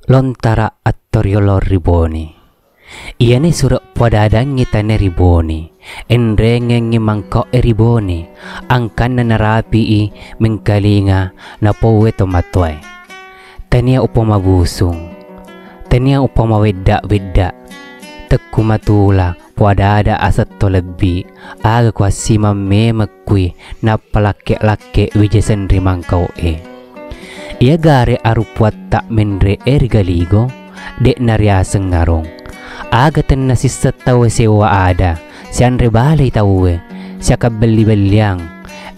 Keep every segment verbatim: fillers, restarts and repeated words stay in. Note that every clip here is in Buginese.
Lontara attoriolo ri Bone. Iyana sure' poadadangngi tania ri Bone, enrengengngi mangkao'e ri Bone, angkanna narapi'i mengkalinga napouwe tomatoae. Tania upamabusung, tania upamawedda-wedda, tekku matula, poada-ada asetto lebbi, aga kuassimang memeng kui, nappa lakke-lakke wija senri mangkao'e. Iya gare arung puatta menre'e ri Galigo, de'na riaseng arung. Aga tenna sisseng tauwe sewwa ada, sianre balei tauwe, siakabbelli-belliang,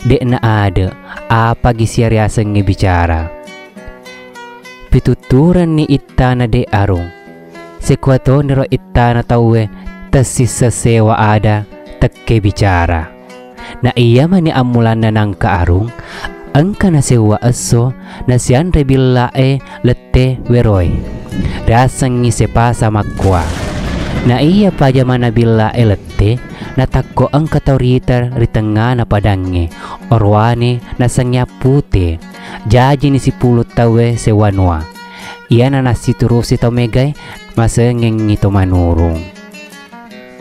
de'na ade, apagi sia riasengnge bicara. Pitutturenni ittana de' arung. Sekuatoniro ittana tauwe tessisseng sewwa ada tekke bicara. Na iya mani ammulanna nangka arung, engka nasewwa esso nasianre billa'e lette weroe. Riasengngi sepasa makkua. Na iya pajamana billa'e lette, natakko engka tau rita ri tengngana padangnge, orowane nasengnge Appute. Jajini sipulung tauwe sewwanua. Iyana nassiturusi tau megae, masengengngi to manurung.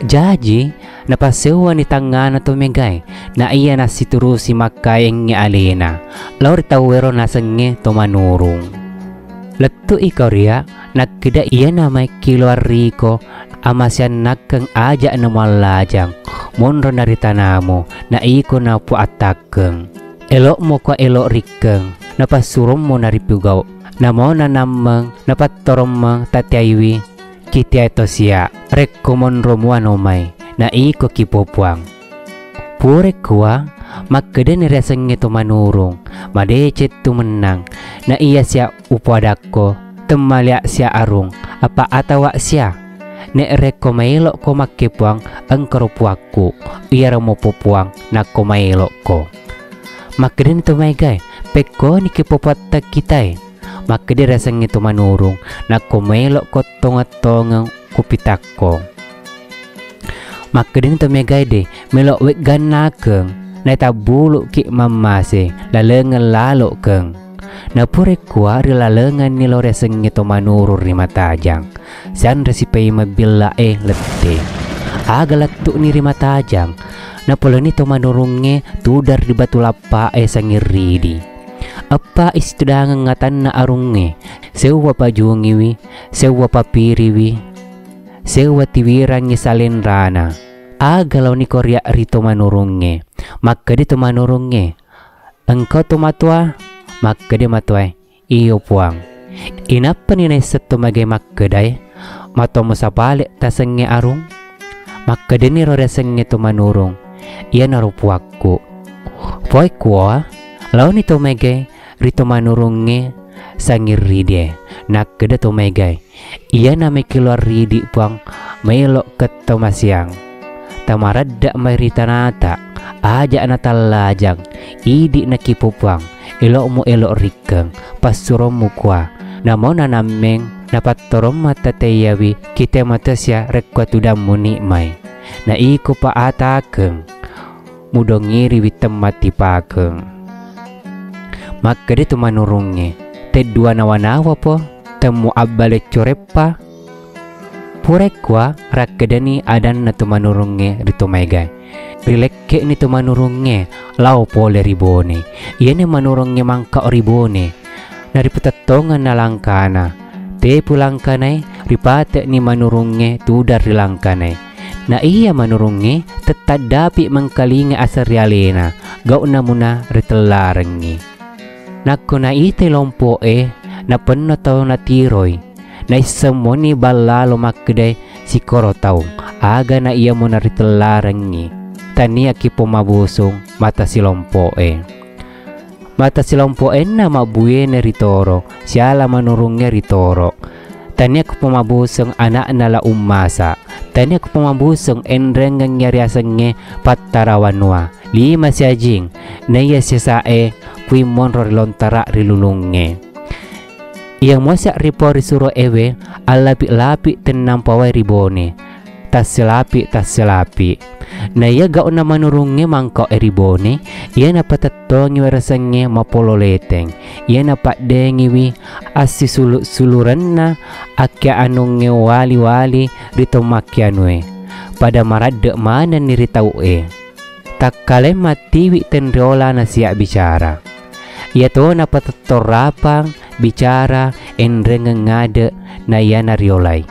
Jaji, napassewwani tangngana to megae, na iya nassiturusi makkaengnge alena, lao ri tauwero nasengnge to manurung. Lettu'i koria, nakkeda iyana makkilo arriko, amasiannakkeng aja'na muallajang, monro na ri tanamu, na iko napuattakkeng. Elo'mo ko elo rikkeng, napassurommo naripugau, namona nammeng, napattorommeng tateaiwi, kiteai tosia, rekko monro muano mai, na iko kipopuang. Purekkoa, makkedani riasengnge to manurung, madeceng tu mennang, na iya sia upoadakko, temmalea sia arung, apa atawa sia. Nek rekko maelokko makkepuang, engkaro puakku, iyaro mopopuang nakko maelokko. Makkedani to maegae, pekkoni kipopuatta kitae. Makkeda riasengnge to manurung, nakko maelokko tongeng-tongeng kupitakko. Makkedani to megae de, melo weggannakeng, naitabbulu'ki mammase, lalengeng lalo'keng. Napurekkua rilalengenni lao riasengnge to manurung ri Matajang. Sianre sipaimeng billa'e lette. Aga lettu'ni ri Matajang, napoleni to manurungnge tudang ri batu lappa'e sangirridi. Eppa isitudangeng atanna arungnge, sewwa pajungiwi, sewwa papiriwi, sewwa tiwirangngi salenrana. Aga laoni koria ri to manurungnge. Makkeda to manurungnge, "Engkau to matoa?" Makkeda matoae, "Iyo, Puang." Inappani naisseng to magai makkedae, "Matoa musapale tasengnge arung?" Makkedaniro riasengnge to manurung, "Iyanaro puakku." Poi kuoa, laoni to magai ri to manurungnge sangirridie, nakkeda to maegae, "Iyana mekkeloang ridi, Puang, maelo kettamaseang. Tamaradda mai ri tanata, aja natallajang, idi nakipopuang, elo'mu elo rikkeng, passurommu kua, namo nanammeng, napattoromma tateiyawi, kite matesia rekko tudang muni mai. Na iko pa atakeng." Mudongiriwi temmattipakeng. Makkeda tu manurungnge, "Teddua nawa-nawa po, temmu abbaleccoreppa?" Purekkua rakkedani adanna tu manurungnge ri to maegae. Rilekke'ni tu manurungnge lao pole ri Bone. Iyana manurungnge mangkao ri Bone. Naripatettongeng na langkana. Tepu langkanae, ripate'ni manurungnge tudang ri langkanae. Na iya manurungnge tettaddapi mengkalinga aseng ri alena, gau'na muna ritellarengngi. Nakko naitai lompo'e, napenno tau natiroi. Naisseng moni ballalo makkedae sikoro tau, aga na iya muna ritellarengngi. Tania kipomabusung mata silompo'e. Mata silompo'enna mabbuene ri toro, siala manurungnge ri toro. Tania kupomabuseng ana'na La Ummasa. Tania kupomabuseng enrengengngi riasengnge Pattara Wanua. Lima siajing, naiya siasa'e kui monro ri lontara ri lulungnge. Iya mosia ripo risuro ewe, allapi-lapi tennang pawai ri Bone. tasselapi-tasselapi. Na iya gau'na manurungnge mangkau e ri Bone, iya napatettongiwi riasengnge mapolo leteng. Iya napaddengiwi assisulu-sulurenna akkeanungnge wali-wali ri to makkeanue. Pada maradde manenni ri tau e. Takkaleng mattiwi tenriola nasiak bicara. Iyato napatettong rapang bicara enrengeng ngade na iyana riolai.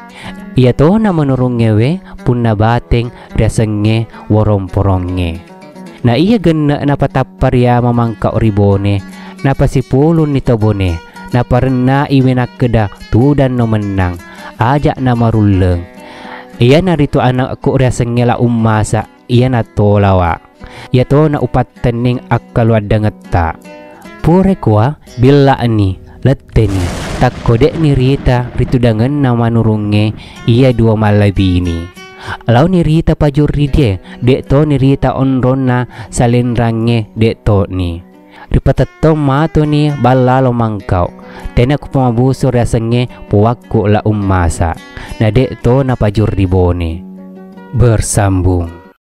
Iyato na manurungngewe punna bateng riasengnge woromporongnge. Na iya genne napatappa riama mangkau ri Bone, napasipulunni to Bone, naparennaiwi nakkeda tudanno mennang, aja namarulleng. Iyanaritu anakku riasengnge La Ummasa, iyana tolawa. Iyatona upattenning akkaluaddangetta. Pura kua, billa'ni, letteni, takko de'ni rita ritudangenna manurungnge iya dua mallabini. Laoni rita pajurri die, de'toni rita onronna salenrangnge de'toni. Ripatettong matoni ballalo mangkau. Tena kupamabusu riasengnge puakku La Ummasa. Na de'to napajurri Bone. Bersambung.